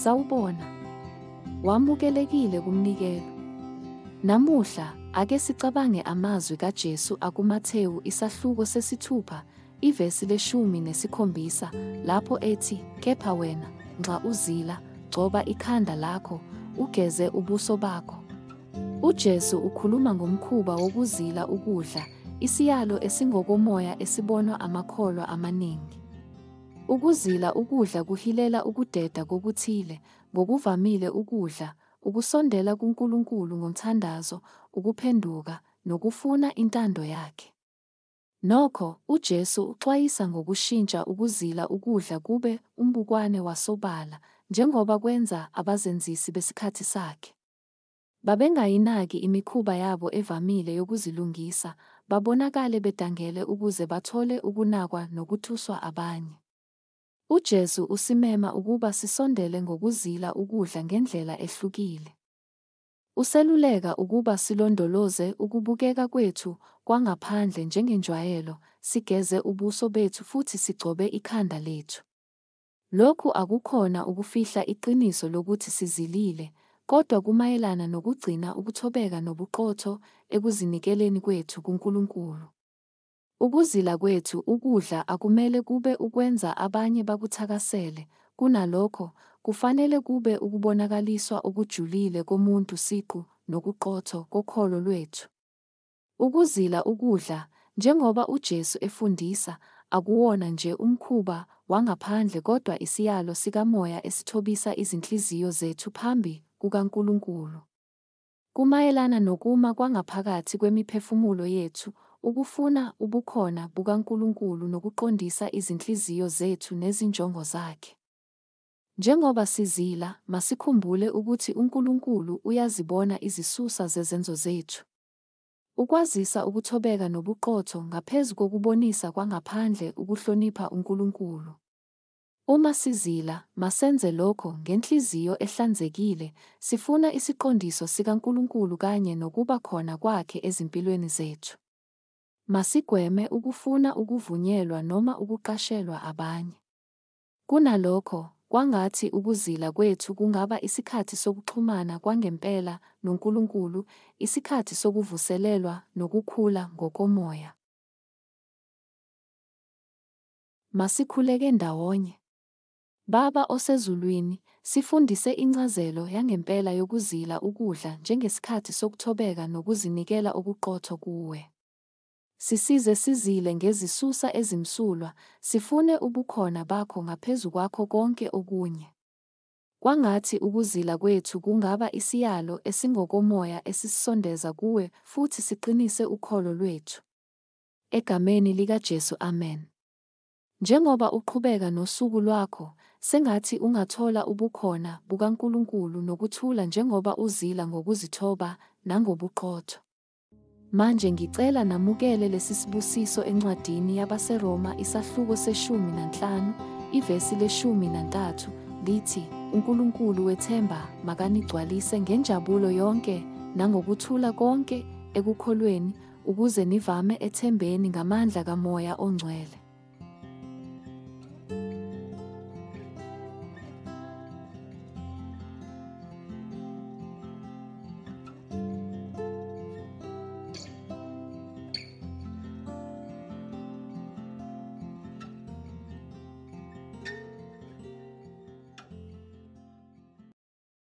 Sawubona. Wamukelekile kumnikelo. Namuhla, ake sicabange amazwi kaJesu akuMathewu isahluko 6, ivesi 17, lapho ethi, "Kepha wena, nxa uzila, gcoba ikhanda lakho, ugeze ubuso bakho." UJesu ukhuluma ngomkhuba wokuzila ukudla, isiyalo esingokomoya esibonwa amakholwa amaningi. Ukuzila ukudla kuhilela ukudeda kokuthile, ngokuvamile ukudla, ukusondela kuNkulunkulu ngomthandazo, ukuphenduka, nokufuna intando yakhe. Nokho, uJesu uxwayisa ngokushintsha ukuzila ukudla kube umbukwane wasobala, njengoba kwenza abazenzisi besikhathi sakhe. Babengayinaki imikhuba yabo evamile yokuzilungisa, babonakale bedangele ukuze bathole ukunakwa nokutuswa abanye. UJesu usimema ukuba sisondele ngokuzila ukudla ngendlela ehlukile. Useluleka ukuba silondoloze ukubukeka kwethu kwangaphandle njengenjwayelo, sigeze ubuso bethu futhi sigcobe ikhanda lethu. Lokhu akukhona ukufihla iqiniso lokuthi sizilile, kodwa kumayelana nokugcina ukuthobeka nobuqotho ekuzinikeleni kwethu kuNkulunkulu. Ukuzila kwethu ukudla akumele kube ukwenza abanye bakuthakasele, kunalokho, kufanele kube ukubonakaliswa okujulile komuntu siqu nokuqotho kokholo lwethu. Ukuzila ukudla, njengoba uJesu efundisa, akuwona nje umkhuba wangaphandle kodwa isiyalo sikamoya esithobisa izinhliziyo zethu phambi kukaNkulunkulu. Kumayelana nokuma kwangaphakathi kwemiphefumulo yethu, ukufuna ubukhona bukaNkulunkulu nokuqondisa izinhliziyo zethu nezinjongo zakhe. Njengoba sizila, masikhumbule ukuthi uNkulunkulu uyazibona izisusa zezenzo zethu. Ukwazisa ukuthobeka nobuqotho ngaphezu kokubonisa kwangaphandle ukuhlonipha uNkulunkulu. Uma sizila, masenze lokho ngenhliziyo ehlanzekile, sifuna isiqondiso sikaNkulunkulu kanye nokuba khona kwakhe ezimpilweni zethu. Masigweme ukufuna ukuvunyelwa noma ukuqashelwa abanye. Kunalokho, kwangathi ukuzila kwethu kungaba isikhathi sokuxhumana kwangempela noNkulunkulu, isikhathi sokuvuselelwa nokukhula ngokomoya. Masikhuleke ndawonye. Baba osezulwini, sifundise incazelo yangempela yokuzila ukudla njengesikhathi sokuthobeka nokuzinikela okuqotho kuwe. Sisize sizile ngezisusa ezimsulwa, sifune ubukhona bakho ngaphezu kwakho konke okunye. Kwangathi ukuzila kwethu kungaba isiyalo esingokomoya esisondeza kuwe futhi siqinise ukholo lwethu. Egameni likaJesu, amen. Njengoba uqhubeka nosuku lwakho, sengathi ungathola ubukhona bukaNkulunkulu nokuthula njengoba uzila ngokuzithoba nangobuqotho. Manje ngicela namukele lesi sibusiso encwadini yabaseRoma isahluko 15, ivesi 13, lithi, uNkulunkulu wethemba makanigcwalise ngenjabulo yonke nangokuthula konke ekukholweni ukuze nivame ethembeni ngamandla kaMoya oNgcwele.